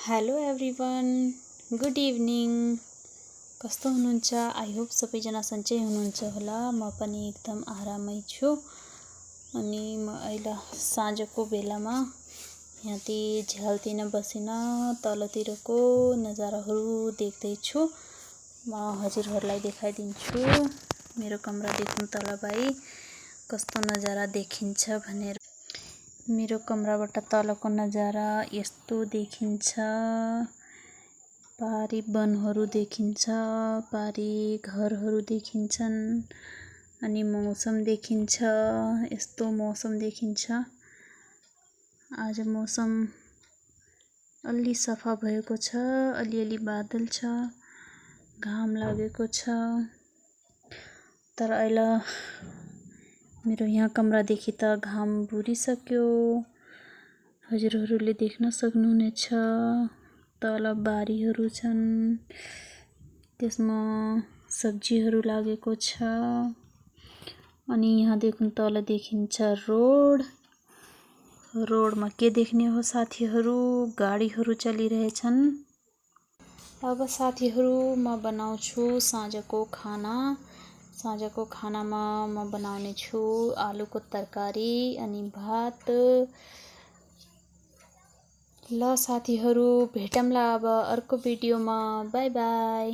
Hello everyone, good evening. कस्तो हुनुहुन्छ? I hope सबैजना सन्चै हुनुहुन्छ होला। म पनि एकदम आरामै छु। अनि म अहिले साँझको बेलामा यहाँति झ्यालतिर बसेर तलतिरको नजाराहरू देख्दैछु। म हजुरहरूलाई देखाइदिन्छु मेरो कमरादेखि तल भाइ कस्तो नजारा देखिन्छ भनेर। मेरो कमराबाट तलको नजारा यस्तो देखिन्छ। पारी वनहरू देखिन्छ, पारी घरहरू देखिन्छन् अनि मौसम देखिन्छ। यस्तो मौसम देखिन्छ। आज मौसम अलि सफा भएको छ, अलिअलि बादल छ, घाम लागेको छ। तर अहिले मेरो यहाँ कमरादेखि त घाम बुरिसक्यो। हजुरहरूले देख्न सक्नुहुनेछ तल बारीहरू छन्, त्यसमा सब्जीहरू लागेको छ। अनि यहाँदेखि तल देखिन्छ रोड। रोडमा के देख्ने हो साथीहरू? गाडीहरू चलिरहेछन्। अब साथीहरू म बनाउँछु साँझको खाना। साँझको खानामा म बनाउने छु आलुको तरकारी अनि भात। ल साथीहरू भेटौँला अब अर्को भिडियोमा। By by.